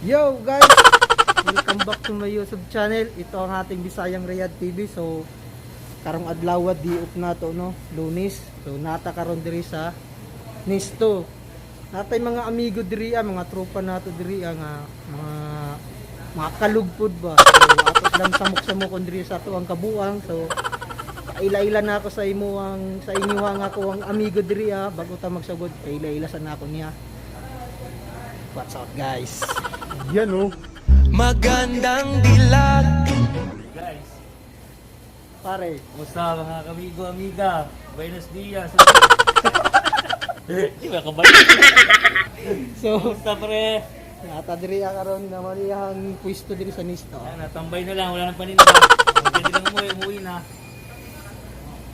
Yo guys! Welcome back to my YouTube channel. Ito ang ating Bisayang Riyadh TV. So, karong adlaw di up na to, no? Lunes. So, nata karon diri sa Nisto. Natay mga amigo diri ah, mga tropa nato diri ah, nga mga kalugpod ba. So, ato silang samok-samokon diri sa ato ang kabuang. So, kaila-ila na ako sa imo ang sa inyo ang ako ang amigo diri ah, bago ta magsugod. Kaila-ila sa nako niya. What's up, guys? Yan oh. Magandang dilag. Guys, Pare, kumusta mga kamigo, amiga? Buenos dias. Di ba kabay? So, Kumusta, pre? nata diri ah, karon naman iyang pwesto diri sa Nisto. Ayan, natambay na lang, wala nang paninda. Pwede lang umuwi, umuwi na.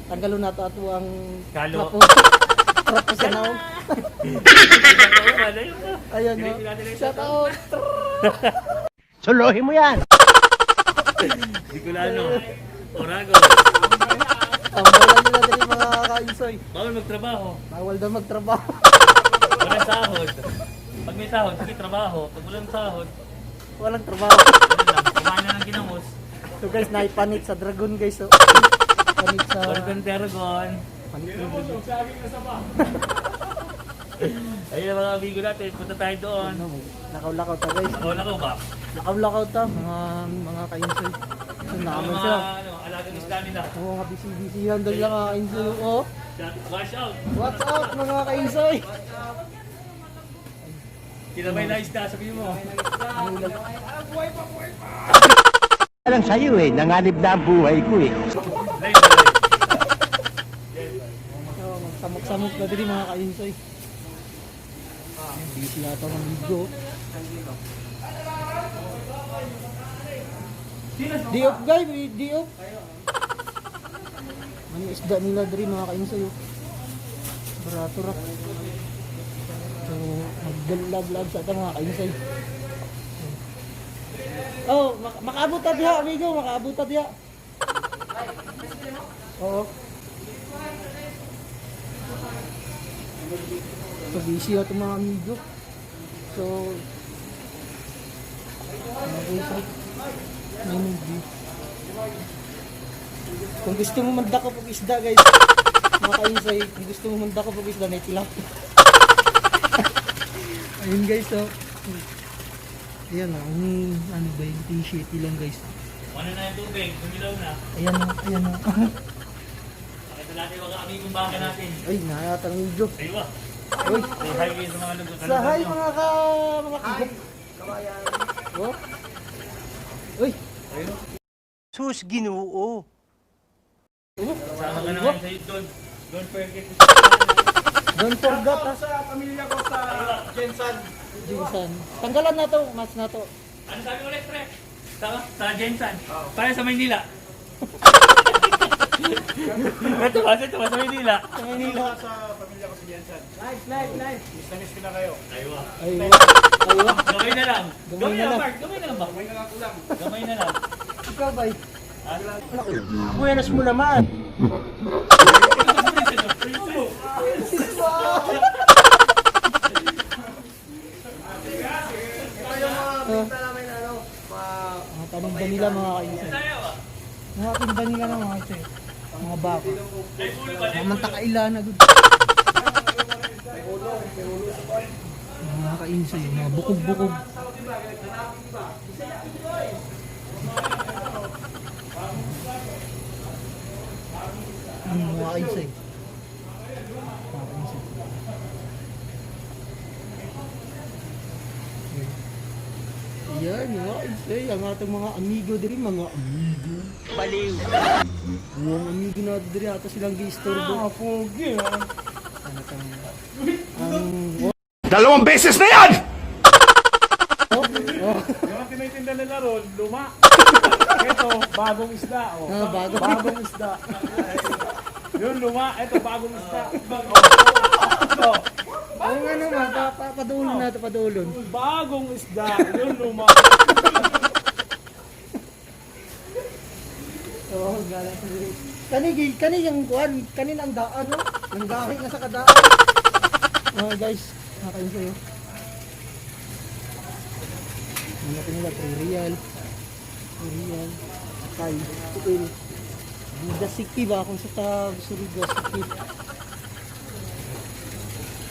Tanggalon nato ato ang Kalo. trapo. Trapo sa naong. Ayun no. Shout out. Suluhin mo yan. Bicolano. Orago. Tambay lang nila diri, mga kainsoy. Bawal magtrabaho. Bawal daw magtrabaho. Walang sahod. Pag may sahod, sige trabaho. Pag walang sahod, Walang trabaho. ganun lang. Kumain na ng ginamos. So guys, naipanit sa dragon, guys. So, panit sa Oregon Terragon. Panit ng dragon. Ayun ang mga amigo natin. Punta tayo doon. Ano, lakaw-lakaw ta, guys. Ako na ba? Lakaw-lakaw ta mga kainsoy. So Ang naman mga sila. ano, alagang isda nila. Oo, mga busy-busy yan doon lang, mga kainsoy. Oh. Wash out. What's up, mga kainsoy? Kinabay na isda, sabihin mo. Alam sa'yo eh, nanganib na ang buhay ko eh. Live, live. So, magsamok-samok na diri, mga kainsoy. Busy yata ng video. Di off, guys, di off. May isda nila diri, mga kainsoy, oh. Barato ra. So, magdalag-lag sa ata, mga kainsoy. Oh, makaabot ta diha, amigo, makaabot ta diha. Oo. So busy ako mga amigo. So, mga kainsoy, may movie. Kung gusto mo mandakop og isda, guys, mga kainsoy, kung gusto mo mandakop og isda, may tilapia. Ayun guys, so. Ayan oh, ang ano ba yung t-shirt lang, guys. Ano na yung tubig? Dumilaw na. Ayan oh, ayan oh. Pakita natin yung mga amigong baka natin. Ay, nayatang video. Aywa. Uy, Say hi kayo sa mga lugar. sa hi mga ka mga kigop. Oh. Uy, Sus, ginoo. Sama ka naman sa don't forget to Don't forget ha. Sa pamilya ko sa Jensan. Jinsan. Tanggalan na to, match na to. Ano sabi ulit, pre? Sama sa Jensan. Para sa Maynila. Ito ba sa Maynila? Sa Manila. Sa pamilya ko sa Jensan. Live, live, live. Miss na miss ko na kayo. Aywa. Ay, aywa. Gamay na lang. Gamay Gamay na na lang, lang. Mark. Gamay na lang ba? May na lang kulang. Gamay na lang. Ikaw ba? Buenas mo naman. Ito yung mga binta namin ano, mga Mga paninda nila, mga kainsan. Tayo ah. Mga paninda nila mga kainsan. Mga baka. May ulo ba? Mga mantakailan na good. Mga kainsan, mga bukog-bukog. Mga kainsan. Mga kainsan. Yan, mga kainsan. Ang atong mga amigo diri, mga amigo. Baliw. Mga amigo na diri ato silang giistorbo. Ah, pogi. Ano tang ang Dalawang beses na yan! oh, oh. Yung tinitinda nila ron, luma. Ito, bagong isda. Oh. Ah, bago. Bagong isda. Yun, luma. Ito, bagong isda. Oh. Oo nga naman, padulo na ito, padulon. Bagong isda. Yun, luma. Oo, gala sa diri. Kani kani yung kuan, kanin ang daan no. Ang gahi na sa kadaan. Oh guys, nakain sa'yo. Ano nila 3 real. 3 real. Kay tuil. Buda City ba kung sa ta Surigao City.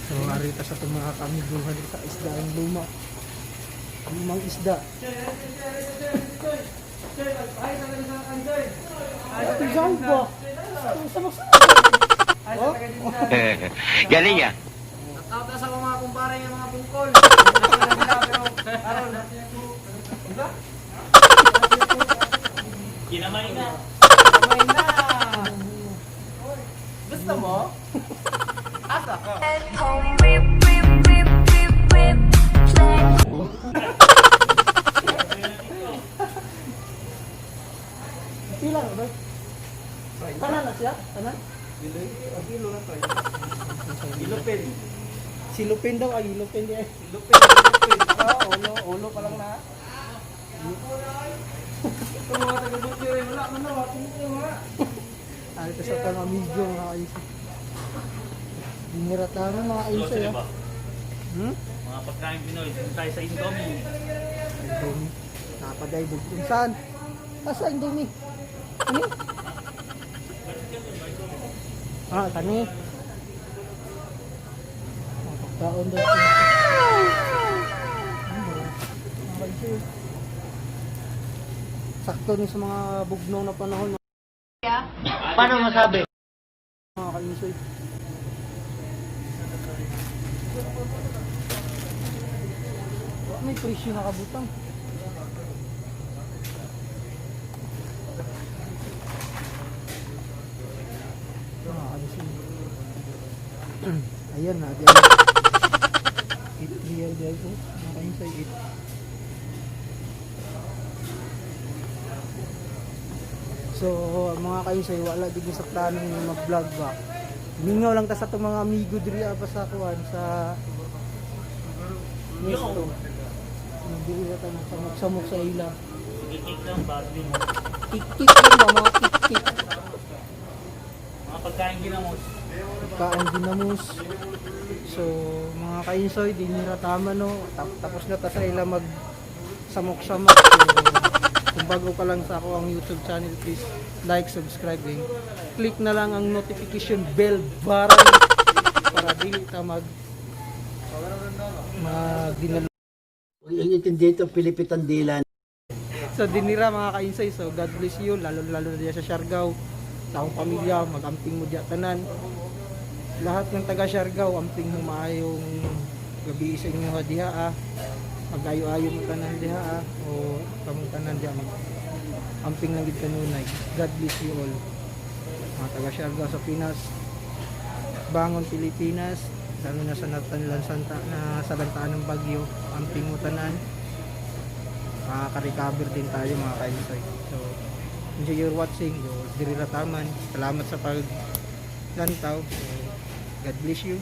So arita sa itong mga kamiguhan sa isda ang luma. Lumang isda. Ay, saan ba? Sa sa Oh? Galing ah. Tawag sa mga kumpare yung mga bungkol. Kinamay na. Kamay na. Gusto mo? Asa ka? Home whip, whip, whip, whip, whip, play. Pila na ba? Tanan na siya? Tanan? Kilo na to. Ilupin. Silupin daw ay ilupin di ay. Ilupin. Ilupin. Ah, ulo. Ulo pa lang na. Ito mga taga-butcher eh. Wala man na. Wala mga. Ay, ito sa tang amigo mga kaisa. Dinirataman mga kaisa. Grocery Ah. ba? Hmm? Mga pagkain Pinoy. Doon tayo sa Indomie. Indomie. Napaday bugtong saan? Asa Indomie? Ano? Ah, kani. Oh, pagkaon daw. Ano ba? Mga kaisa, eh. Sakto ni sa mga bugnaw na panahon. Paano masabi? Mga kainsoy. Wa may presyo na kabutang. Mga kainsoy. Ayan na, diyan. 8 real diyan po. Mga kainsoy, 8. So, mga kainsoy, wala gid ni sa plano nga mag-vlog ba. Mingaw lang ta sa itong mga amigo diri pa sa kuan sa Nesto. Nabili na tayo samok-samok sa ila. Sige, cake lang ba? Sabi mo. Tik-tik lang ba mga tik-tik. Mga pagkain ginamos. Pagkaon ginamos. So, mga kainsoy, di nyo ratama no. Tapos na ta sa ila mag samok-samok. So, kung bago pa lang sa ako ang YouTube channel, please like, subscribe, and click na lang ang notification bell para para dili ta mag mag dinalo. Huwag intindi ito, Pilipitan Dila. So dinira mga kainsay, so God bless you, lalo lalo na diya sa Siargao, sa akong pamilya, magamping mo diya tanan. Lahat ng taga Siargao, amping mo maayong gabi sa inyo ha diha ah. Magayo-ayo mo tanan diha ah, o kamong tanan diha mag amping lang gid kanunay. God bless you all. Mga taga Siargao sa Pinas, bangon Pilipinas, lalo na sa Natanlan Santa na sa lantaan ng bagyo, amping mo tanan makaka-recover din tayo mga kainsoy. So, enjoy your watching. So, diri ra taman. Salamat sa pag lantaw. So, God bless you.